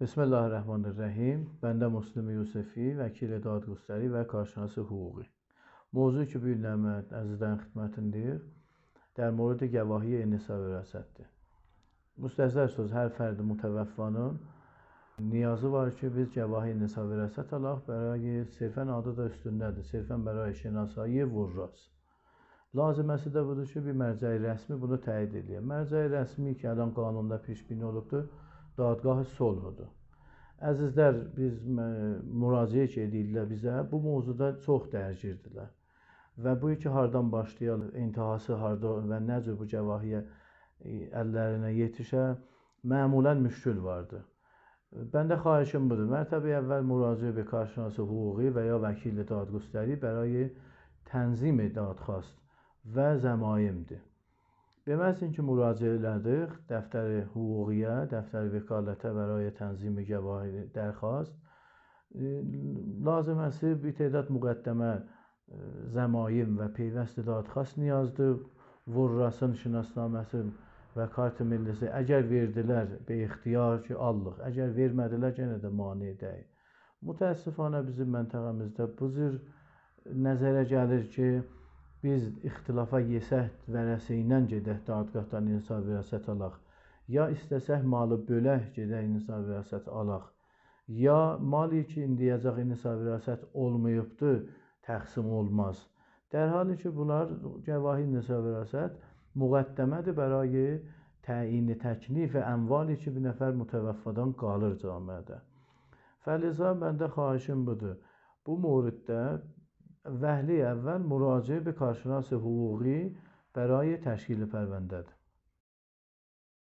بسم الله الرحمن الرحیم. بنده مسلم یوسفی، وکیل دادگستری و کارشناس حقوقی. موضوعی که bu gün əzizlərin xidmətindəyik, در مورد گواهی انحصار vərasətdir. Müstəhzər söz, hər fərdi mütəvəffanın niyazı var ki, biz گواهی انحصار vərasət alaq, برای صرفاً adı da üstündədir, صرفاً برای şinasایی vurras. Laziməsi də budur ki, bir mərcəyi rəsmi bunu təyid eləyir. Mərcəyi rəsmi ki, الان qanunda pişbini olubdur, dadgah solhudur. Əzizlər, biz müraciət edirlər bizə, bu mövzuda çox dərgirdilər. Və bu ki, hardan başlayar, intihası harda və nə cür bu gəvahiyə əllərinə yetişə, məmulən müşkül vardır. Bəndə xahişim budur, mərtəbə əvvəl müraciət به کارشناس حقوقی və ya vəkil dadgüstəri برای tənzim dadxast və zəmaimdir. به محض اینکه مراجعه elədik dəftər حقوقیه، dəftər vəkalətə برای تنظیم گواهی درخواست، laziməsi bir تعداد müqəddəmə zəmaim və peyvəst dadxast niyazdır. Vurrasın şinasnaməsi və kart millisi əgər verdilər be ixtiyar ki, allıq, əgər vermədilər yenə də mane deyil. Mütəəssifanə bizim məntəqəmizdə bu cür nəzərə gəlir ki, biz ixtilafa yesək vərəsi ilə gedək dadgahdan inhisar vərasət alaq, ya istəsək malı bölək gedək inhisar vərasət alaq, ya mali ki, indiyəcək inhisar vərasət olmayıbdır, təqsim olmaz. Dərhal ki, bunlar gəvahi inhisar vərasət müqəddəmədir bərayı təyini təklif əmvali ki, bir nəfər mütəvəffadan qalır camiədə. Fəliza, məndə xahişim budur. Bu moriddə vəhli əvvəl müraciə به کارشناس حقوقی برای تشکیل پرونده‌در.